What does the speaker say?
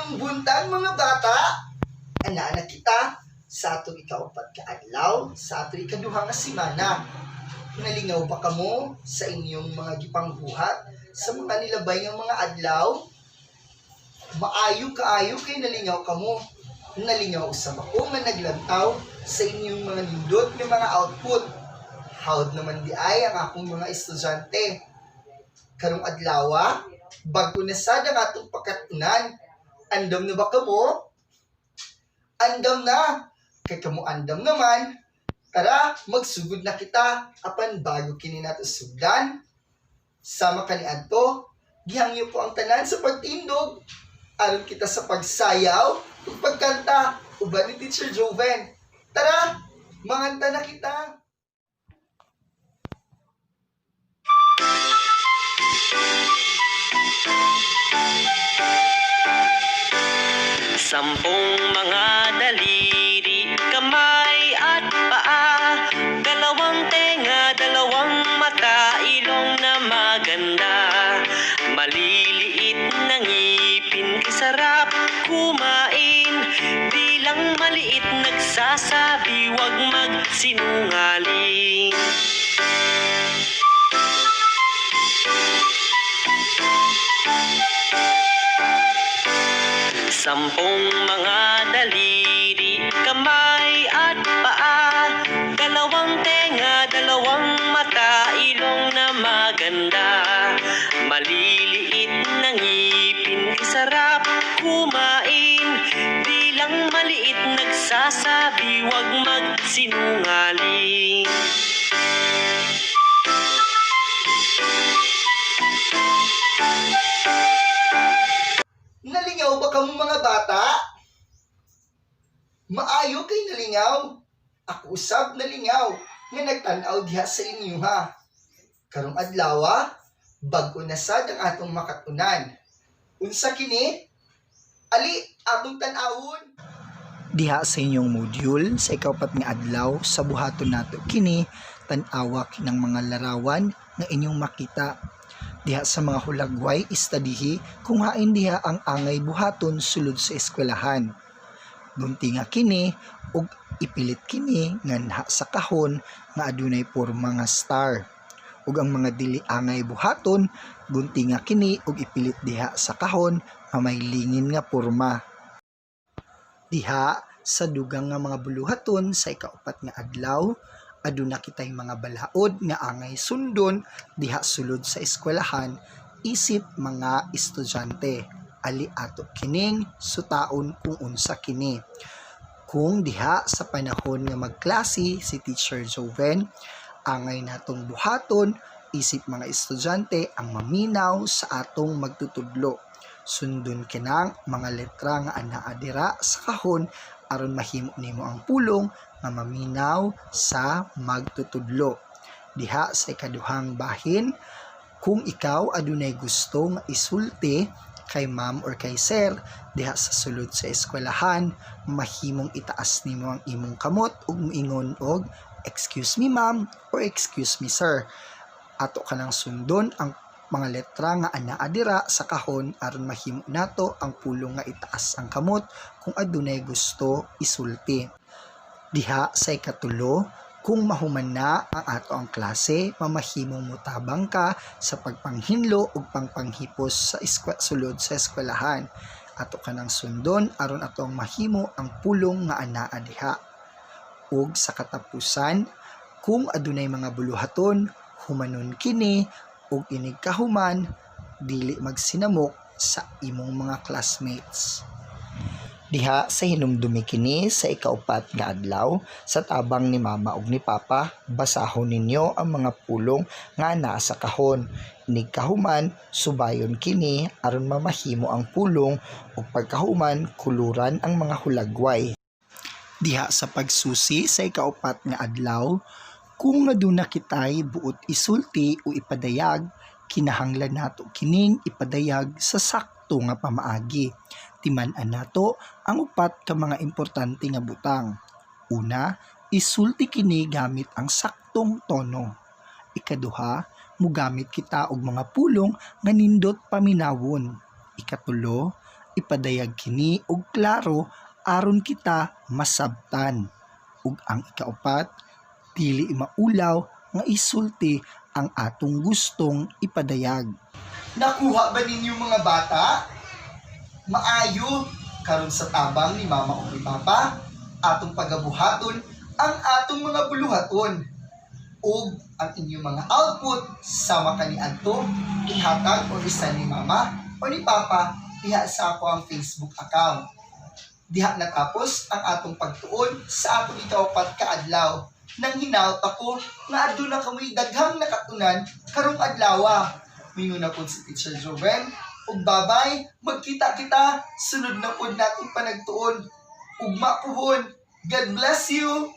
Maayong buntag, mga bata! Ana na kita sa atong ikaupat ka adlaw sa atong ikaduha nga semana. Nalingaw pa kamo sa inyong mga gipangbuhat sa mga nilabay nga mga adlaw? Maayo kaayo kay nalingaw kamo. Nalingaw usab ako nga naglantaw sa inyong mga nindot nga mga output. Hawd naman di ay ang akong mga estudyante. Karong adlawa, bag-o na sad ang atong pakatunan. Andam na ba kamo? Andam na! Kay kamo andam naman. Tara, magsugod na kita apan bago kini nato sugdan. Sama kaniadto, gihangyo ko ang tanan sa pagtindog. Aron kita sa pagsayaw ug pagkanta uban ni Teacher Joven. Tara, manganta na kita. 10 mga daliri, kamay at paa, 2 tenga, 2 mata, ilong na maganda. Maliliit na ngipin, sarap kumain. Di lang maliit, nagsasabi, wag magsinungaling. 10 mga daliri, kamay at paa, 2 tenga, 2 mata, ilong na maganda. Maliliit na ngipin, sarap kumain. Di lang maliit, nagsasabi, wag magsinungaling. Nalingaw ba kamo, mga bata? Maayo kay nalingaw. Ako usab nalingaw nga nagtan-aw diha sa inyo ha. Karong adlaw, bag-o na sad ang atong makatunan. Unsa kini? Ali, atong tan-awon. Diha sa inyong module sa ikaupat nga adlaw sa buhaton nato kini, tan-awa kinang mga larawan nga inyong makita. Diha sa mga hulagway, istadihi kung hain diha ang angay buhaton sulod sa eskwelahan. Guntinga kini ug ipilit kini nga nha sa kahon nga adunay porma nga star. Ug ang mga dili angay buhaton, guntinga kini ug ipilit diha sa kahon nga may lingin nga porma. Diha sa dugang nga mga buluhaton sa ikaupat nga adlaw, aduna kitay mga balaod nga angay sundon diha sulod sa eskwelahan isip mga estudyante. Ali ato kining sutaon kung unsa kini. Kung diha sa panahon nga magklase si Teacher Joven, angay natong buhaton isip mga estudyante ang maminaw sa atong magtutudlo. Sundon kinang mga letra nga anaa dira sa kahon aron mahimo nimo ang pulong nga maminaw sa magtutudlo. Diha sa ikaduhang bahin, kung ikaw adunay gusto nga isulti kay ma'am or kay sir diha sa sulod sa eskwelahan, mahimong itaas nimo ang imong kamot ug moingon og "Excuse me, ma'am," or "Excuse me, sir." Ato ka nang sundon ang mga letra nga anaa dira sa kahon aron mahimo nato ang pulong nga itaas ang kamot kung adunay gusto isulti. Diha sa ikatulo, kung mahuman na ang ato ang klase, mamahimong mutabang ka sa pagpanghinlo ug pangpanghipos sa sulod sa eskwelahan. Ato ka nang sundon aron ato ang mahimo ang pulong nga anaa diha. Ug sa katapusan, kung adunay mga buluhaton, humanon kini ug inig kahuman, dili magsinamok sa imong mga classmates. Diha sa hinumdumi kini sa ikaupat nga adlaw, sa tabang ni mama ug ni papa, basahon ninyo ang mga pulong nga naa sa kahon. Inig kahuman, subayon kini aron mamahimo ang pulong ug pagkahuman, kuluran ang mga hulagway. Diha sa pagsusi sa ikaupat nga adlaw, kung aduna kitay buot isulti o ipadayag, kinahanglan nato kining ipadayag sa sakto nga pamaagi. Timan-an nato ang upat ka mga importante nga butang. Una, isulti kini gamit ang saktong tono. Ikaduha, mugamit kita og mga pulong nga nindot paminawon. Ikatulo, Ipadayag kini og klaro aron kita masabtan. Ug ang ikaupat, dili maulaw nga isulti ang atong gustong ipadayag. Nakuha ba ninyo, mga bata? Maayo, karon sa tabang ni Mama o ni Papa, atong pagabuhaton ang atong mga buluhaton ug ang inyong mga output sama kaniadto ihatag o i-send ni Mama o ni Papa diha sa akoang Facebook account. Diha natapos ang atong pagtuon sa atong ikaupat ka adlaw. Nang hinaut ako nga aduna kamoy daghang nakatunan karong adlawa. Mingon na pod si Teacher Joven. Ug babay, magkita kita sunod na pod natong panagtuon. Ugma puhon. God bless you.